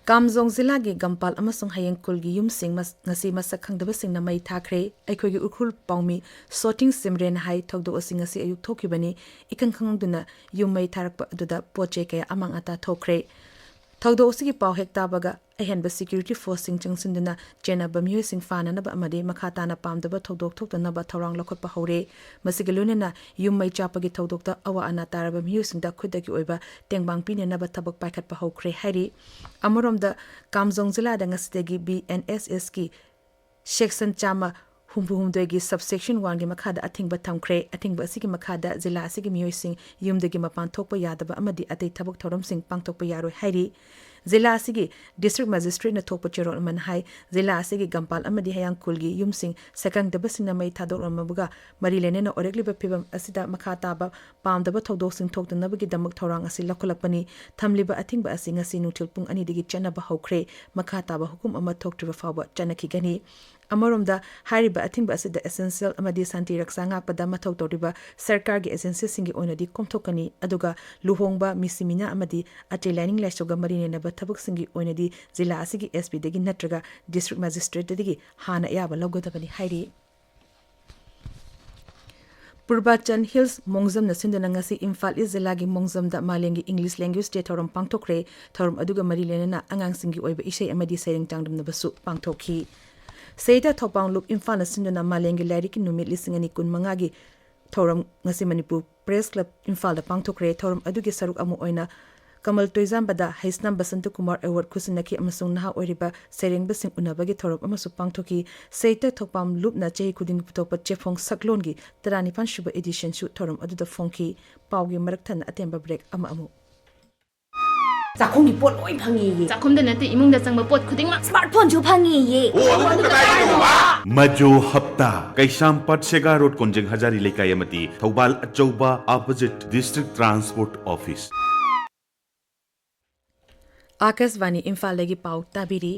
ꯀꯥꯝꯖꯣꯡ ꯖꯤꯂꯥꯒꯤ ꯒꯝꯄꯥꯜ ꯑꯃꯁꯨꯡ ꯍꯌꯦꯡ ꯈꯨꯜꯒꯤ ꯌꯨꯝꯁꯤꯡ ꯃꯁ-, ꯉꯁꯤ ꯃꯁꯛ ꯈꯪꯗꯕꯁꯤꯡꯅ ꯃꯩ ꯊꯥꯈ꯭ꯔꯦ꯫ ꯑꯩꯈꯣꯏꯒꯤ ꯎꯈ꯭ꯔꯨꯜ ꯄꯥꯎꯃꯤ ꯁꯣꯇꯤꯡ ꯁꯤꯝꯔꯦꯟ ꯍꯥꯏ ꯊꯧꯗꯣꯛ ꯑꯁꯤ ꯉꯁꯤ ꯑꯌꯨꯛ ꯊꯣꯛꯈꯤꯕꯅꯤ꯫ ꯏꯈꯪ ꯈꯪꯍꯧꯗꯅ ꯌꯨꯝ ꯃꯩ ꯊꯥꯔꯛꯄ ꯑꯗꯨꯗ ꯄꯣꯠ ꯆꯩ ꯀꯌꯥ ꯑꯃꯥꯡ ꯑꯇꯥ ꯊꯣꯛꯈ꯭ꯔꯦ꯫ ꯊꯧꯗꯣꯛ ꯑꯁꯤꯒꯤ ꯄꯥꯎ ꯍꯦꯛ ꯇꯥꯕꯒ ꯑꯍꯦꯟꯕ security forceꯁꯤꯡ ꯆꯪꯁꯤꯟꯗꯨꯅ ꯆꯦꯟꯅꯕ ꯃꯤꯑꯣꯏꯁꯤꯡ ꯐꯥꯅꯅꯕ ꯑꯃꯗꯤ ꯃꯈꯥ ꯇꯥꯅ ꯄꯥꯝꯗꯕ ꯊꯧꯗꯣꯛ ꯊꯣꯛꯇꯅꯕ ꯊꯧꯔꯥꯡ ꯂꯧꯈꯠꯄ ꯍꯧꯔꯦ꯫ ꯃꯁꯤꯒ ꯂꯣꯏꯅꯅ ꯌꯨꯝ ꯃꯩ ꯆꯥꯛꯄꯒꯤ ꯊꯧꯗꯣꯛꯇ ꯑꯋꯥ ꯑꯅꯥ ꯇꯥꯔꯕ ꯃꯤꯑꯣꯏꯁꯤꯡꯗ ꯈꯨꯗꯛꯀꯤ ꯑꯣꯏꯕ ꯇꯦꯡꯕꯥꯡ ꯄꯤꯅꯅꯕ ꯊꯕꯛ ꯄꯥꯏꯈꯠꯄ ꯍꯧꯈ꯭ꯔꯦ ꯍꯥꯏꯔꯤ꯫ ꯑꯃꯔꯣꯝꯗ, ꯀꯥꯝꯖꯣꯡ ꯖꯤꯂꯥꯗ ꯉꯁꯤꯗꯒꯤ BNSSꯀꯤ section ꯆꯥꯝꯃ ꯍꯨꯝꯐꯨ ꯍꯨꯝꯗꯣꯏꯒꯤ subsection oneꯒꯤ ꯃꯈꯥꯗ ꯑꯊꯤꯡꯕ ꯊꯝꯈ꯭ꯔꯦ꯫ ꯑꯊꯤꯡꯕ ꯑꯁꯤꯒꯤ ꯃꯈꯥꯗ ꯖꯤꯂꯥ ꯑꯁꯤꯒꯤ ꯃꯤꯑꯣꯏꯁꯤꯡ ꯌꯨꯝꯗꯒꯤ ꯃꯄꯥꯟ ꯊꯣꯛꯄ ꯌꯥꯗꯕ ꯑꯃꯗꯤ ꯑꯇꯩ ꯊꯕꯛ ꯊꯧꯔꯝꯁꯤꯡ ꯄꯥꯡꯊꯣꯛꯄ ꯌꯥꯔꯣꯏ ꯍꯥꯏꯔꯤ꯫ ꯖꯤꯂꯥ ꯑꯁꯤꯒꯤ district magistrateꯅ ꯊꯣꯛꯄ ꯆꯦꯔꯣꯜ ꯑꯃꯅ ꯍꯥꯏ, ꯖꯤꯂꯥ ꯑꯁꯤꯒꯤ ꯒꯝꯄꯥꯜ ꯑꯃꯗꯤ ꯍꯌꯥꯡ ꯈꯨꯜꯒꯤ ꯌꯨꯝꯁꯤꯡ ꯁꯛꯈꯪꯗꯕꯁꯤꯡꯅ ꯃꯩ ꯊꯥꯗꯣꯛꯂꯝꯃꯕꯒ ꯃꯔꯤ ꯂꯩꯅꯅ ꯑꯣꯏꯔꯛꯂꯤꯕ ꯐꯤꯕꯝ ꯑꯁꯤꯗ ꯃꯈꯥ ꯇꯥꯕ ꯄꯥꯝꯗꯕ ꯊꯧꯗꯣꯛꯁꯤꯡ ꯊꯣꯛꯇꯅꯕꯒꯤꯗꯃꯛ ꯊꯧꯔꯥꯡ ꯑꯁꯤ ꯂꯧꯈꯠꯂꯛꯄꯅꯤ꯫ ꯊꯝꯂꯤꯕ ꯑꯊꯤꯡꯕ ꯑꯁꯤ ꯉꯁꯤ ꯅꯨꯡꯊꯤꯜ ꯄꯨꯡ ꯑꯅꯤꯗꯒꯤ ꯆꯠꯅꯕ ꯍꯧꯈ꯭ꯔꯦ꯫ ꯃꯈꯥ ꯇꯥꯕ ꯍꯨꯀꯨꯝ ꯑꯃ ꯊꯣꯛꯇ꯭ꯔꯤꯕ ꯐꯥꯎꯕ ꯆꯠꯅꯈꯤꯒꯅꯤ꯫ ꯑꯃꯔꯣꯝꯗ, ꯍꯥꯏꯔꯤꯕ ꯑꯊꯤꯡꯕ ꯑꯁꯤꯗ essential ꯑꯃꯗꯤ ꯁꯥꯟꯇꯤ ꯔꯛꯁꯥ ꯉꯥꯛꯄꯗ ꯃꯊꯧ ꯇꯧꯔꯤꯕ ꯁꯔꯀꯥꯔꯒꯤ agencyꯁꯤꯡꯒꯤ ꯑꯣꯏꯅꯗꯤ ꯀꯣꯝꯊꯣꯛꯀꯅꯤ, ꯑꯗꯨꯒ ꯂꯨꯍꯣꯡꯕ, ꯃꯤꯁꯤ ꯃꯤꯅꯥ ꯑꯃꯗꯤ ꯑꯇꯩ ꯂꯥꯏꯅꯤꯡ ꯂꯥꯏꯁꯣꯒ ꯃꯔꯤ ꯂꯩꯅꯕ ꯊꯕꯛꯁꯤꯡꯒꯤ ꯑꯣꯏꯅꯗꯤ ꯖꯤꯂꯥ ꯑꯁꯤꯒꯤ SPꯗꯒꯤ ꯅꯠꯇ꯭ꯔꯒ district magistrateꯇꯒꯤ ꯍꯥꯟꯅ ꯑꯌꯥꯕ ꯂꯧꯒꯗꯕꯅꯤ ꯍꯥꯏꯔꯤ꯫ ꯄꯨꯔꯕꯥꯆꯟ ꯍꯤꯜꯁ ꯃꯣꯡꯖꯝꯅ ꯁꯤꯟꯗꯨꯅ ꯉꯁꯤ ꯏꯝꯐꯥꯜ ꯏꯁ ꯖꯤꯂꯥꯒꯤ ꯃꯣꯡꯖꯝꯗ ꯃꯥꯂꯦꯝꯒꯤ English Language Day ꯊꯧꯔꯝ ꯄꯥꯡꯊꯣꯛꯈ꯭ꯔꯦ꯫ ꯊꯧꯔꯝ ꯑꯗꯨꯒ ꯃꯔꯤ ꯂꯩꯅꯅ ꯑꯉꯥꯡꯁꯤꯡꯒꯤ ꯑꯣꯏꯕ ꯏꯁꯩ ꯑꯃꯗꯤ ꯁꯩꯔꯦꯡ ꯆꯥꯡꯗꯝꯅꯕꯁꯨ ꯄꯥꯡꯊꯣꯛꯈꯤ꯫ ꯁꯍꯤꯗ ꯊꯧꯕꯥꯡꯂꯨꯞ ꯏꯝꯐꯥꯜꯅ ꯁꯤꯟꯗꯨꯅ ꯃꯥꯂꯦꯝꯒꯤ ꯂꯥꯏꯔꯤꯛꯀꯤ ꯅꯨꯃꯤꯠ ꯂꯤꯁꯤꯡ ꯑꯅꯤ ꯀꯨꯟꯃꯉꯥꯒꯤ ꯊꯧꯔꯝ ꯉꯁꯤ ꯃꯅꯤꯄꯨꯔ Press Club ꯏꯝꯐꯥꯜꯗ ꯄꯥꯡꯊꯣꯛꯈ꯭ꯔꯦ꯫ ꯊꯧꯔꯝ ꯑꯗꯨꯒꯤ ꯁꯔꯨꯛ ꯑꯃ ꯑꯣꯏꯅ ꯀꯃꯜ ꯇꯣꯏꯖꯥꯝꯕꯗ ꯍꯩꯁꯅꯥꯝ ꯕꯁꯟꯇ ꯀꯨꯃꯥꯔ ꯑꯦꯋꯥꯔꯗ ꯈꯨꯠꯁꯤꯟꯅꯈꯤ ꯑꯃꯁꯨꯡ ꯅꯍꯥ ꯑꯣꯏꯔꯤꯕ ꯁꯩꯔꯦꯡꯕꯁꯤꯡ ꯎꯅꯕꯒꯤ ꯊꯧꯔꯝ ꯑꯃꯁꯨ ꯄꯥꯡꯊꯣꯛꯈꯤ꯫ ꯁꯥꯍꯤꯇ꯭ꯌ ꯊꯧꯄꯥꯝ ꯂꯨꯞꯅ ꯆꯍꯤ ꯈꯨꯗꯤꯡꯒꯤ ꯄꯨꯊꯣꯛꯄ ꯆꯦꯐꯣꯡ ꯁꯛꯂꯣꯟꯒꯤ ꯇꯔꯥꯅꯤꯄꯥꯟ ꯁꯨꯕ editionꯁꯨ ꯊꯧꯔꯝ ꯑꯗꯨꯗ ꯐꯣꯡꯈꯤ꯫ ꯄꯥꯎꯒꯤ ꯃꯔꯛ ꯊꯠꯅ ꯑꯇꯦꯟꯕ break ꯑꯃ ꯑꯃꯨꯛ꯫ ꯆꯥꯛꯈꯨꯝꯒꯤ ꯄꯣꯠ ꯂꯣꯏ ꯐꯪꯉꯦꯌꯦ꯫ ꯆꯥꯛꯈꯨꯝꯗ ꯅꯠꯇꯦ, ꯏꯃꯨꯡꯗ ꯆꯪꯕ ꯄꯣꯠ ꯈꯨꯗꯤꯡꯃꯛ꯫ Smartphoneꯁꯨ ꯐꯪꯉꯦꯌꯦ꯫ ꯃꯖꯣ ꯍꯞꯇꯥ, ꯀꯩꯁꯥꯝꯄꯥꯠ ꯁꯦꯒꯥ ꯔꯣꯗ, ꯀꯣꯟꯖꯦꯡ ꯍꯖꯥꯔꯤ ꯂꯩꯀꯥꯏ ꯑꯃꯗꯤ ꯊꯧꯕꯥꯜ ꯑꯆꯧꯕ, opposite District Transport Office꯫ ꯑꯥꯀꯥꯁꯕꯥꯅꯤ ꯏꯝꯐꯥꯜꯗꯒꯤ ꯄꯥꯎ ꯇꯥꯕꯤꯔꯤ꯫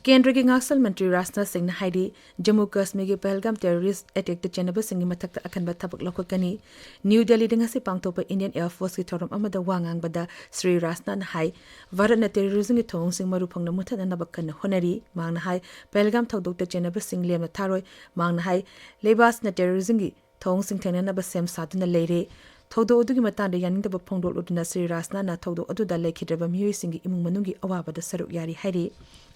ꯀꯦꯟꯗ꯭ꯔꯒꯤ ꯉꯥꯛꯁꯦꯜ ꯃꯟꯇ꯭ꯔꯤ ꯔꯥꯖꯅꯥꯊ ꯁꯤꯡꯅ ꯍꯥꯏꯔꯤ, ꯖꯝꯃꯨ ꯀꯥꯁꯃꯤꯔꯒꯤ ꯄꯍꯜꯒꯥꯝ terrorist attackꯇ ꯆꯦꯟꯅꯕꯁꯤꯡꯒꯤ ꯃꯊꯛꯇ ꯑꯀꯟꯕ ꯊꯕꯛ ꯂꯧꯈꯠꯀꯅꯤ꯫ ꯅ꯭ꯌꯨ ꯗꯦꯜꯂꯤꯗ ꯉꯁꯤ ꯄꯥꯡꯊꯣꯛꯄ Indian Air Forceꯀꯤ ꯊꯧꯔꯝ ꯑꯃꯗ ꯋꯥ ꯉꯥꯡꯕꯗ ꯁ꯭ꯔꯤ ꯔꯥꯖꯅꯥꯊꯅ ꯍꯥꯏ, ꯚꯥꯔꯠꯅ terrorismꯒꯤ ꯊꯧꯑꯣꯡꯁꯤꯡ ꯃꯔꯨ ꯐꯪꯅ ꯃꯨꯠꯊꯠꯅꯅꯕ ꯀꯟꯅ ꯍꯣꯠꯅꯔꯤ꯫ ꯃꯍꯥꯛꯅ ꯍꯥꯏ, ꯄꯍꯜꯒꯥꯝ ꯊꯧꯗꯣꯛꯇ ꯆꯦꯟꯅꯕꯁꯤꯡ ꯂꯦꯝꯅ ꯊꯥꯔꯣꯏ꯫ ꯃꯍꯥꯛꯅ ꯍꯥꯏ, ꯂꯩꯕꯥꯛ ꯑꯁꯤꯅ terrorismꯒꯤ ꯊꯧꯑꯣꯡꯁꯤꯡ ꯊꯦꯡꯅꯅꯕ ꯁꯦꯝ ꯁꯥꯗꯨꯅ ꯂꯩꯔꯦ꯫ ꯊꯧꯗꯣꯛ ꯑꯗꯨꯒꯤ ꯃꯇꯥꯡꯗ ꯌꯥꯅꯤꯡꯗꯕ ꯐꯣꯡꯗꯣꯛꯂꯨꯗꯨꯅ ꯁ꯭ꯔꯤ ꯔꯥꯖꯅꯥꯊꯅ ꯊꯧꯗꯣꯛ ꯑꯗꯨꯗ ꯂꯩꯈꯤꯗ꯭ꯔꯕ ꯃꯤꯑꯣꯏꯁꯤꯡꯒꯤ ꯏꯃꯨꯡ ꯃꯅꯨꯡꯒꯤ ꯑꯋꯥꯕꯗ ꯁꯔꯨꯛ ꯌꯥꯔꯤ ꯍꯥꯏꯔꯤ꯫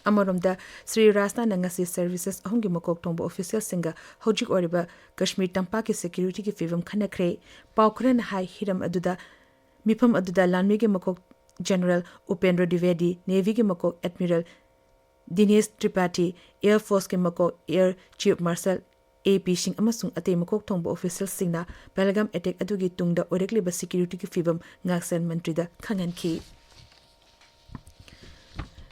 ꯑꯃꯔꯣꯝꯗ, ꯁ꯭ꯔꯤ ꯔꯥꯖꯅꯥꯊꯅ ꯉꯁꯤ services ꯑꯍꯨꯝꯒꯤ ꯃꯀꯣꯛ ꯊꯣꯡꯕ officialꯁꯤꯡꯒ ꯍꯧꯖꯤꯛ ꯑꯣꯏꯔꯤꯕ ꯀꯥꯁꯃꯤꯔ ꯇꯝꯄꯥꯛꯀꯤ securityꯒꯤ ꯐꯤꯕꯝ ꯈꯟꯅꯈ꯭ꯔꯦ꯫ ꯄꯥꯎ ꯈꯔꯅ ꯍꯥꯏ, ꯍꯤꯔꯝ ꯑꯗꯨꯗ, ꯃꯤꯐꯝ ꯑꯗꯨꯗ ꯂꯥꯟꯃꯤꯒꯤ ꯃꯀꯣꯛ General ꯎꯄꯦꯟꯗ꯭ꯔ ꯗ꯭ꯋꯤꯕꯦꯗꯤ, Navyꯒꯤ ꯃꯀꯣꯛ Admiral ꯗꯤꯅꯦꯁ ꯇ꯭ꯔꯤꯄꯥꯊꯤ, Air Forceꯀꯤ ꯃꯀꯣꯛ Air Chief Marshal A P Singh ꯑꯃꯁꯨꯡ ꯑꯇꯩ ꯃꯀꯣꯛ ꯊꯣꯡꯕ officialꯁꯤꯡꯅ ꯄꯍꯜꯒꯥꯝ attack ꯑꯗꯨꯒꯤ ꯇꯨꯡꯗ ꯑꯣꯏꯔꯛꯂꯤꯕ securityꯒꯤ ꯐꯤꯕꯝ ꯉꯥꯛꯁꯦꯜ ꯃꯟꯇ꯭ꯔꯤꯗ ꯈꯪꯍꯟꯈꯤ꯫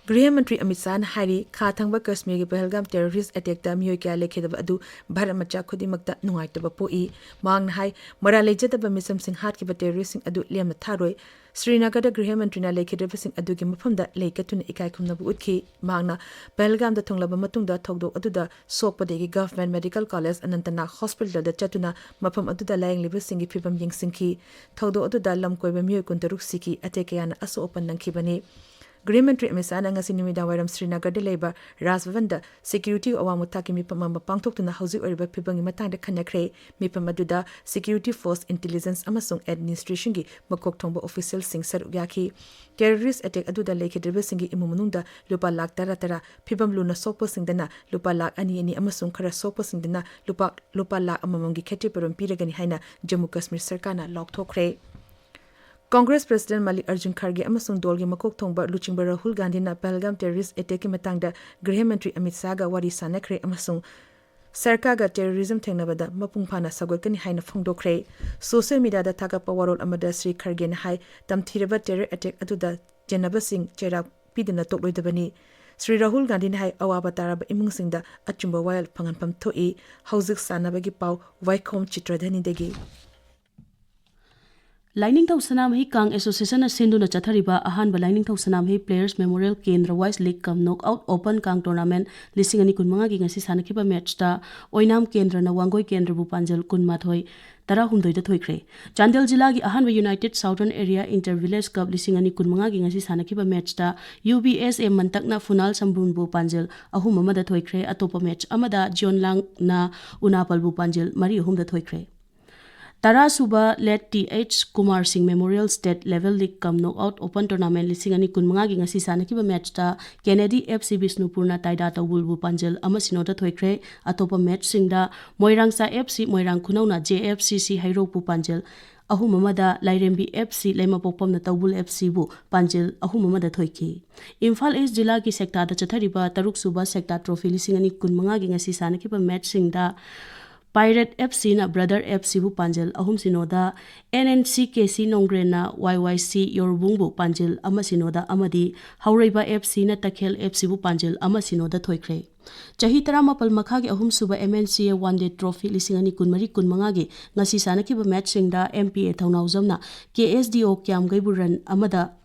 ꯒ꯭ꯔꯤꯍ ꯃꯟꯇ꯭ꯔꯤ ꯑꯃꯤꯠ ꯁꯥꯍꯅ ꯍꯥꯏꯔꯤ, ꯈꯥ ꯊꯪꯕ ꯀꯥꯁꯃꯤꯔꯒꯤ ꯄꯍꯜꯒꯥꯝ terrorist attackꯇ ꯃꯤꯑꯣꯏ ꯀꯌꯥ ꯂꯩꯈꯤꯗꯕ ꯑꯗꯨ ꯚꯥꯔꯠ ꯃꯆꯥ ꯈꯨꯗꯤꯡꯃꯛꯇ ꯅꯨꯡꯉꯥꯏꯇꯕ ꯄꯣꯛꯏ꯫ ꯃꯍꯥꯛꯅ ꯍꯥꯏ, ꯃꯔꯥꯜ ꯂꯩꯖꯗꯕ ꯃꯤꯆꯝꯁꯤꯡ ꯍꯥꯠꯈꯤꯕ terroristꯁꯤꯡ ꯑꯗꯨ ꯂꯦꯝꯅ ꯊꯥꯔꯣꯏ꯫ ꯁ꯭ꯔꯤꯅꯒꯔꯗ ꯒ꯭ꯔꯤꯍ ꯃꯟꯇ꯭ꯔꯤꯅ ꯂꯩꯈꯤꯗ꯭ꯔꯕꯁꯤꯡ ꯑꯗꯨꯒꯤ ꯃꯐꯝꯗ ꯂꯩ ꯀꯠꯇꯨꯅ ꯏꯀꯥꯏ ꯈꯨꯝꯅꯕ ꯎꯠꯈꯤ꯫ ꯃꯍꯥꯛꯅ ꯄꯍꯜꯒꯥꯝꯗ ꯊꯨꯡꯂꯕ ꯃꯇꯨꯡꯗ ꯊꯧꯗꯣꯛ ꯑꯗꯨꯗ ꯁꯣꯛꯄꯗꯒꯤ Government Medical College ꯑꯅꯟꯇꯅꯥꯒ Hospitalꯗ ꯆꯠꯇꯨꯅ ꯃꯐꯝ ꯑꯗꯨꯗ ꯂꯥꯌꯦꯡꯂꯤꯕꯁꯤꯡꯒꯤ ꯐꯤꯕꯝ ꯌꯦꯡꯁꯤꯟꯈꯤ꯫ ꯊꯧꯗꯣꯛ ꯑꯗꯨꯗ ꯂꯝ ꯀꯣꯏꯕ ꯃꯤꯑꯣꯏ ꯀꯨꯟꯇꯔꯨꯛ ꯁꯤꯈꯤ, ꯑꯇꯩ ꯀꯌꯥꯅ ꯑꯁꯣꯛ ꯑꯄꯟ ꯅꯪꯈꯤꯕꯅꯤ꯫ ꯒ꯭ꯔꯤꯍ ꯃꯟꯇ꯭ꯔꯤ ꯑꯃꯤꯠ ꯁꯥꯍꯅ ꯉꯁꯤ ꯅꯨꯃꯤꯗꯥꯡꯋꯥꯏꯔꯝ ꯁ꯭ꯔꯤꯅꯒꯔꯗ ꯂꯩꯕ ꯔꯥꯖ ꯚꯕꯟꯗ securityꯒꯤ ꯑꯋꯥꯡꯕ ꯊꯥꯛꯀꯤ ꯃꯤꯐꯝ ꯑꯃ ꯄꯥꯡꯊꯣꯛꯇꯨꯅ ꯍꯧꯖꯤꯛ ꯑꯣꯏꯔꯤꯕ ꯐꯤꯕꯝꯒꯤ ꯃꯇꯥꯡꯗ ꯈꯟꯅꯈ꯭ꯔꯦ꯫ ꯃꯤꯐꯝ ꯑꯗꯨꯗ security force, intelligence ꯑꯃꯁꯨꯡ administrationꯒꯤ ꯃꯀꯣꯛ ꯊꯣꯡꯕ officialꯁꯤꯡ ꯁꯔꯨꯛ ꯌꯥꯈꯤ꯫ Terrorist attack ꯑꯗꯨꯗ ꯂꯩꯈꯤꯗ꯭ꯔꯕꯁꯤꯡꯒꯤ ꯏꯃꯨꯡ ꯃꯅꯨꯡꯗ ꯂꯨꯄꯥ ꯂꯥꯈ ꯇꯔꯥ ꯇꯔꯥ, ꯐꯤꯕꯝ ꯂꯨꯅ ꯁꯣꯛꯄꯁꯤꯡꯗꯅ ꯂꯨꯄꯥ ꯂꯥꯈ ꯑꯅꯤ ꯑꯅꯤ ꯑꯃꯁꯨꯡ ꯈꯔ ꯁꯣꯛꯄꯁꯤꯡꯗꯅ ꯂꯨꯄꯥ, ꯂꯨꯄꯥ ꯂꯥꯈ ꯑꯃꯃꯝꯒꯤ ꯈꯦꯇ꯭ꯔꯤꯄꯨꯔꯝ ꯄꯤꯔꯒꯅꯤ ꯍꯥꯏꯅ ꯖꯝꯃꯨ ꯀꯥꯁꯃꯤꯔ ꯁꯔꯀꯥꯔꯅ ꯂꯥꯎꯊꯣꯛꯈ꯭ꯔꯦ꯫ ꯀꯣꯡꯒ꯭ꯔꯦꯁ ꯄ꯭ꯔꯁꯤꯗꯦꯟ ꯃꯜꯂꯤꯀꯥꯔꯖꯨꯟ ꯈꯔꯒꯦ ꯑꯃꯁꯨꯡ ꯗꯣꯜꯒꯤ ꯃꯀꯣꯛ ꯊꯣꯡꯕ ꯂꯨꯆꯤꯡꯕ ꯔꯥꯍꯨꯜ ꯒꯥꯟꯙꯤꯅ ꯄꯍꯜꯒꯥꯝ ꯇꯦꯔꯣꯔꯤꯁ꯭ꯠ ꯑꯦꯇꯦꯛꯀꯤ ꯃꯇꯥꯡꯗ ꯒ꯭ꯔꯤꯍ ꯃꯟꯇ꯭ꯔꯤ ꯑꯃꯤꯠ ꯁꯥꯍꯒ ꯋꯥꯔꯤ ꯁꯥꯅꯈ꯭ꯔꯦ ꯑꯃꯁꯨꯡ ꯁꯔꯀꯥꯔꯒ ꯇꯦꯔꯣꯔꯤꯖꯝ ꯊꯦꯡꯅꯕꯗ ꯃꯄꯨꯡ ꯐꯥꯅ ꯁꯧꯒꯠꯀꯅꯤ ꯍꯥꯏꯅ ꯐꯣꯡꯗꯣꯛꯈ꯭ꯔꯦ꯫ ꯁꯣꯁꯤꯌꯦꯜ ꯃꯤꯗꯤꯌꯥꯗ ꯊꯥꯒꯠꯄ ꯋꯥꯔꯣꯜ ꯑꯃꯗ ꯁ꯭ꯔꯤ ꯈꯔꯒꯦꯅ ꯍꯥꯏ, ꯇꯝꯊꯤꯔꯕ ꯇꯦꯔꯣꯔ ꯑꯦꯇꯦꯛ ꯑꯗꯨꯗ ꯆꯦꯟꯅꯕꯁꯤꯡ ꯆꯩꯔꯥꯛ ꯄꯤꯗꯅ ꯇꯣꯛꯂꯣꯏꯗꯕꯅꯤ꯫ ꯁ꯭ꯔꯤ ꯔꯥꯍꯨꯜ ꯒꯥꯟꯙꯤꯅ ꯍꯥꯏ, ꯑꯋꯥꯕ ꯇꯥꯔꯕ ꯏꯃꯨꯡꯁꯤꯡꯗ ꯑꯆꯨꯝꯕ ꯋꯥꯌꯦꯜ ꯐꯪꯍꯟꯐꯝ ꯊꯣꯛꯏ꯫ ꯍꯧꯖꯤꯛ ꯁꯥꯟꯅꯕꯒꯤ ꯄꯥꯎ ꯋꯥꯏꯈꯣꯝ ꯆꯤꯇ꯭ꯔꯙꯅꯤꯗꯒꯤ꯫ ꯂꯥꯏꯅꯤꯡꯊꯧ ꯁꯅꯥꯃꯍꯤ ꯀꯥꯡ ꯑꯦꯁꯣꯁꯤꯌꯦꯁꯟꯅ ꯁꯤꯟꯗꯨꯅ ꯆꯠꯊꯔꯤꯕ ꯑꯍꯥꯟꯕ ꯂꯥꯏꯅꯤꯡꯊꯧ ꯁꯅꯥꯃꯍꯤ Players Memorial Kendra Wise League cum Knockout Open ꯀꯥꯡ Tournament ꯂꯤꯁꯤꯡ ꯑꯅꯤ ꯀꯨꯟꯃꯉꯥꯒꯤ ꯉꯁꯤ ꯁꯥꯟꯅꯈꯤꯕ ꯃꯦꯠꯆꯇ ꯑꯣꯏꯅꯥꯝ ꯀꯦꯟꯗ꯭ꯔꯅ ꯋꯥꯡꯒꯣꯏ ꯀꯦꯟꯗ꯭ꯔꯕꯨ ꯄꯥꯟꯖꯜ ꯀꯨꯟꯃꯥꯊꯣꯏ, ꯇꯔꯥꯍꯨꯝꯗꯣꯏꯗ ꯊꯣꯏꯈ꯭ꯔꯦ꯫ ꯆꯥꯟꯗꯦꯜ ꯖꯤꯂꯥꯒꯤ ꯑꯍꯥꯟꯕ United Southern Area Inter Village Cup ꯂꯤꯁꯤꯡ ꯑꯅꯤ ꯀꯨꯟꯃꯉꯥꯒꯤ ꯉꯁꯤ ꯁꯥꯟꯅꯈꯤꯕ ꯃꯦꯠꯆꯇ ꯌꯨ ꯕꯤ ꯑꯦꯁ ꯑꯦ ꯃꯟꯇꯛꯅ ꯐꯨꯅꯥꯜ ꯁꯝꯕ꯭ꯔꯨꯟꯕꯨ ꯄꯥꯟꯖꯜ ꯑꯍꯨꯝ ꯑꯃꯗ ꯊꯣꯏꯈ꯭ꯔꯦ꯫ ꯑꯇꯣꯞꯄ ꯃꯦꯠꯆ ꯑꯃꯗ ꯖꯤꯌꯣꯟꯂꯥꯡꯅ ꯎꯅꯥꯄꯜꯕꯨ ꯄꯥꯟꯖꯜ ꯃꯔꯤ ꯑꯍꯨꯝꯗ ꯊꯣꯏꯈ꯭ꯔꯦ꯫ ꯇꯔꯥꯁꯨꯕ Late ꯇꯤ ꯑꯩꯆ ꯀꯨꯃꯥꯔ ꯁꯤꯡ Memorial State Level League cum Knockout Open Tournament ꯂꯤꯁꯤꯡ ꯑꯅꯤ ꯀꯨꯟꯃꯉꯥꯒꯤ ꯉꯁꯤ ꯁꯥꯟꯅꯈꯤꯕ ꯃꯦꯠꯆꯇ ꯀꯦꯅꯦꯗꯤ ꯑꯦꯐ ꯁꯤ ꯕꯤꯁꯅꯨꯄꯨꯔꯅ ꯇꯥꯏꯗꯥ ꯇꯧꯕꯨꯜꯕꯨ ꯄꯥꯟꯖꯜ ꯑꯃ ꯁꯤꯅꯣꯗ ꯊꯣꯏꯈ꯭ꯔꯦ꯫ ꯑꯇꯣꯞꯄ ꯃꯦꯠꯆꯁꯤꯡꯗ ꯃꯣꯏꯔꯥꯡꯆꯥ ꯑꯦꯐ ꯁꯤ ꯃꯣꯏꯔꯥꯡ ꯈꯨꯅꯧꯅ ꯖꯦ ꯑꯦꯐ ꯁꯤ ꯁꯤ ꯍꯩꯔꯣꯛꯄꯨ ꯄꯥꯟꯖꯜ ꯑꯍꯨꯝ ꯑꯃꯗ, ꯂꯥꯏꯔꯦꯝꯕꯤ ꯑꯦꯐ ꯁꯤ ꯂꯩꯃꯄꯣꯛꯄꯝꯅ ꯇꯧꯕꯨꯜ ꯑꯦꯐ ꯁꯤꯕꯨ ꯄꯥꯟꯖꯜ ꯑꯍꯨꯝ ꯑꯃꯗ ꯊꯣꯏꯈꯤ꯫ ꯏꯝꯐꯥꯜ ꯏꯁ ꯖꯤꯂꯥꯒꯤ ꯁꯦꯛꯇꯥꯗ ꯆꯠꯊꯔꯤꯕ ꯇꯔꯨꯛꯁꯨꯕ ꯁꯦꯛꯇꯥ ꯇ꯭ꯔꯣꯐꯤ ꯂꯤꯁꯤꯡ ꯑꯅꯤ ꯀꯨꯟꯃꯉꯥꯒꯤ ꯉꯁꯤ ꯁꯥꯟꯅꯈꯤꯕ ꯃꯦꯠꯆꯁꯤꯡꯗ ꯄꯥꯏꯔꯦꯠ ꯑꯦꯐ ꯁꯤꯅ ꯕ꯭ꯔꯗꯔ ꯑꯦꯐ ꯁꯤꯕꯨ ꯄꯥꯟꯖꯜ ꯑꯍꯨꯝ ꯁꯤꯅꯣꯗ, and N C K C ꯅꯣꯡꯒ꯭ꯔꯦꯟꯅ ꯋꯥꯏ ꯋꯥꯏ ꯁꯤ ꯌꯣꯔꯕꯨꯡꯕꯨ ꯄꯥꯟꯖꯜ ꯑꯃ ꯁꯤꯅꯣꯗ ꯑꯃꯗꯤ ꯍꯧꯔꯩꯕ ꯑꯦꯐ ꯁꯤꯅ ꯇꯈꯦꯜ ꯑꯦꯐ ꯁꯤꯕꯨ ꯄꯥꯟꯖꯜ ꯑꯃ ꯁꯤꯅꯣꯗ ꯊꯣꯏꯈ꯭ꯔꯦ꯫ ꯆꯍꯤ ꯇꯔꯥꯃꯥꯄꯜ ꯃꯈꯥꯒꯤ ꯑꯍꯨꯝꯁꯨꯕ ꯑꯦꯝ ꯑꯦꯟ ꯁꯤ ꯑꯦ One Day Trophy ꯂꯤꯁꯤꯡ ꯑꯅꯤ ꯀꯨꯟꯃꯔꯤ ꯀꯨꯟꯃꯉꯥꯒꯤ ꯉꯁꯤ ꯁꯥꯟꯅꯈꯤꯕ ꯃꯦꯠꯆꯁꯤꯡꯗ ꯑꯦꯝ ꯄꯤ ꯑꯦ ꯊꯧꯅꯥꯎꯖꯝꯅ ꯀꯦ ꯑꯦꯁ ꯗꯤ ꯑꯣ ꯀ꯭ꯌꯥꯝꯒꯩꯕꯨ ꯔꯟ ꯑꯃꯗ,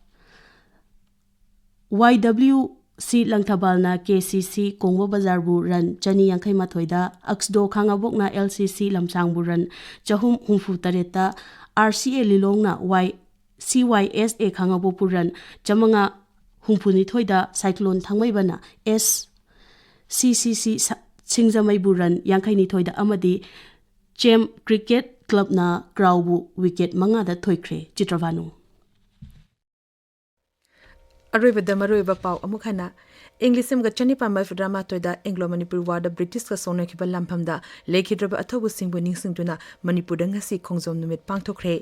ꯋꯥꯏ ꯗꯕ꯭ꯂꯤꯎ ꯁꯤ ꯂꯪꯊꯕꯥꯜꯅ ꯀꯦ ꯁꯤ ꯁꯤ ꯀꯣꯡꯕ ꯕꯖꯥꯔꯕꯨ ꯔꯟ ꯆꯅꯤ ꯌꯥꯡꯈꯩ ꯃꯥꯊꯣꯏꯗ, ꯑꯛꯁꯗꯣ ꯈꯥꯉꯕꯣꯛꯅ ꯑꯦꯜ ꯁꯤ ꯁꯤ ꯂꯝꯁꯥꯡꯕꯨ ꯔꯟ ꯆꯍꯨꯝ ꯍꯨꯝꯐꯨ ꯇꯔꯦꯠꯇ, ꯑꯥꯔ ꯁꯤ ꯑꯦ ꯂꯤꯂꯣꯡꯅ ꯋꯥꯏ ꯁꯤ ꯋꯥꯏ ꯑꯦꯁ ꯑꯦ ꯈꯥꯉꯕꯣꯛꯄꯨ ꯔꯟ ꯆꯥꯃꯉꯥ ꯍꯨꯝꯐꯨꯅꯤꯊꯣꯏꯗ, ꯁꯥꯏꯀ꯭ꯂꯣꯟ ꯊꯥꯡꯃꯩꯕꯟꯅ ꯑꯦꯁ ꯁꯤ ꯁꯤ ꯁꯤ ꯁ-, ꯁꯤꯡꯖꯃꯩꯕꯨ ꯔꯟ ꯌꯥꯡꯈꯩꯅꯤꯊꯣꯏꯗ ꯑꯃꯗꯤ ꯆꯦꯝ ꯀ꯭ꯔꯤꯀꯦꯠ ꯀ꯭ꯂꯕꯅ ꯀ꯭ꯔꯥꯎꯕꯨ ꯋꯤꯀꯦꯠ ꯃꯉꯥꯗ ꯊꯣꯏꯈ꯭ꯔꯦ꯫ ꯆꯤꯇ꯭ꯔꯚꯥꯅꯨ꯫ ꯑꯔꯣꯏꯕꯗ ꯃꯔꯨꯑꯣꯏꯕ ꯄꯥꯎ ꯑꯃꯨꯛ ꯍꯟꯅ꯫ ꯏꯪ ꯂꯤꯁꯤꯡ ꯑꯃꯒ ꯆꯅꯤꯄꯥꯟ ꯃꯔꯤꯐꯨꯇꯔꯥ ꯃꯥꯊꯣꯏꯗ ꯑꯦꯡꯒ꯭ꯂꯣ ꯃꯅꯤꯄꯨꯔ ꯋꯥꯔꯗ ꯕ꯭ꯔꯤꯇꯤꯁꯀ ꯁꯣꯛꯅꯈꯤꯕ ꯂꯥꯟꯐꯝꯗ ꯂꯩꯈꯤꯗ꯭ꯔꯕ ꯑꯊꯧꯕꯁꯤꯡꯕꯨ ꯅꯤꯡꯁꯤꯡꯗꯨꯅ ꯃꯅꯤꯄꯨꯔꯗ ꯉꯁꯤ ꯈꯣꯡꯖꯣꯝ ꯅꯨꯃꯤꯠ ꯄꯥꯡꯊꯣꯛꯈ꯭ꯔꯦ꯫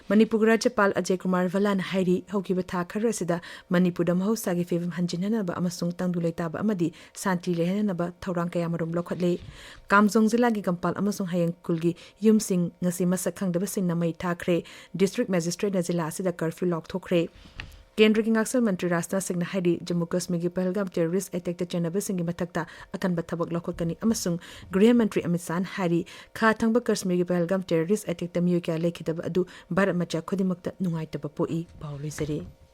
ꯃꯅꯤꯄꯨꯔꯒꯤ ꯔꯥꯖ꯭ꯌꯄꯥꯜ ꯑꯖꯌ ꯀꯨꯃꯥꯔ ꯚꯜꯂꯥꯅ ꯍꯥꯏꯔꯤ, ꯍꯧꯈꯤꯕ ꯊꯥ ꯈꯔ ꯑꯁꯤꯗ ꯃꯅꯤꯄꯨꯔꯗ ꯃꯍꯧꯁꯥꯒꯤ ꯐꯤꯕꯝ ꯍꯟꯖꯤꯟꯍꯟꯅꯕ ꯑꯃꯁꯨꯡ ꯇꯪꯗꯨ ꯂꯩꯇꯥꯕ ꯑꯃꯗꯤ ꯁꯥꯟꯇꯤ ꯂꯩꯍꯟꯅꯕ ꯊꯧꯔꯥꯡ ꯀꯌꯥꯃꯔꯨꯝ ꯂꯧꯈꯠꯂꯦ꯫ ꯀꯥꯝꯖꯣꯡ ꯖꯤꯂꯥꯒꯤ ꯀꯝꯄꯥꯜ ꯑꯃꯁꯨꯡ ꯍꯌꯦꯡ ꯈꯨꯜꯒꯤ ꯌꯨꯝꯁꯤꯡ ꯉꯁꯤ ꯃꯁꯛ ꯈꯪꯗꯕꯁꯤꯡꯅ ꯃꯩ ꯊꯥꯈ꯭ꯔꯦ꯫ ꯗꯤꯁꯇ꯭ꯔꯤꯛ ꯃꯦꯖꯤꯁꯇ꯭ꯔꯦꯠꯅ ꯖꯤꯂꯥ ꯑꯁꯤꯗ ꯀꯔꯐ꯭ꯌꯨ ꯂꯥꯎꯊꯣꯛꯈ꯭ꯔꯦ꯫ ꯀꯦꯟꯗ꯭ꯔꯒꯤ ꯉꯥꯛꯁꯦꯜ ꯃꯟꯇ꯭ꯔꯤ ꯔꯥꯖꯅꯥꯊ ꯁꯤꯡꯅ ꯍꯥꯏꯔꯤ, ꯖꯝꯃꯨ ꯀꯥꯁꯃꯤꯔꯒꯤ ꯄꯍꯜꯒꯥꯝ ꯇꯦꯔꯣꯔꯤꯁ ꯑꯦꯇꯦꯛꯇ ꯆꯦꯟꯅꯕꯁꯤꯡꯒꯤ ꯃꯊꯛꯇ ꯑꯀꯟꯕ ꯊꯕꯛ ꯂꯧꯈꯠꯀꯅꯤ ꯑꯃꯁꯨꯡ ꯒ꯭ꯔꯤꯍ ꯃꯟꯇ꯭ꯔꯤ ꯑꯃꯤꯠ ꯁꯥꯍꯅ ꯍꯥꯏꯔꯤ, ꯈꯥ ꯊꯪꯕ ꯀꯥꯁꯃꯤꯔꯒꯤ ꯄꯍꯜꯒꯥꯝ ꯇꯦꯔꯣꯔꯤꯁ ꯑꯦꯇꯦꯛꯇ ꯃꯤꯑꯣꯏ ꯀꯌꯥ ꯂꯩꯈꯤꯗꯕ ꯑꯗꯨ ꯚꯥꯔꯠ ꯃꯆꯥ ꯈꯨꯗꯤꯡꯃꯛꯇ ꯅꯨꯡꯉꯥꯏꯇꯕ ꯄꯣꯛꯏ꯫ ꯄꯥꯎ ꯂꯣꯏꯖꯔꯦ꯫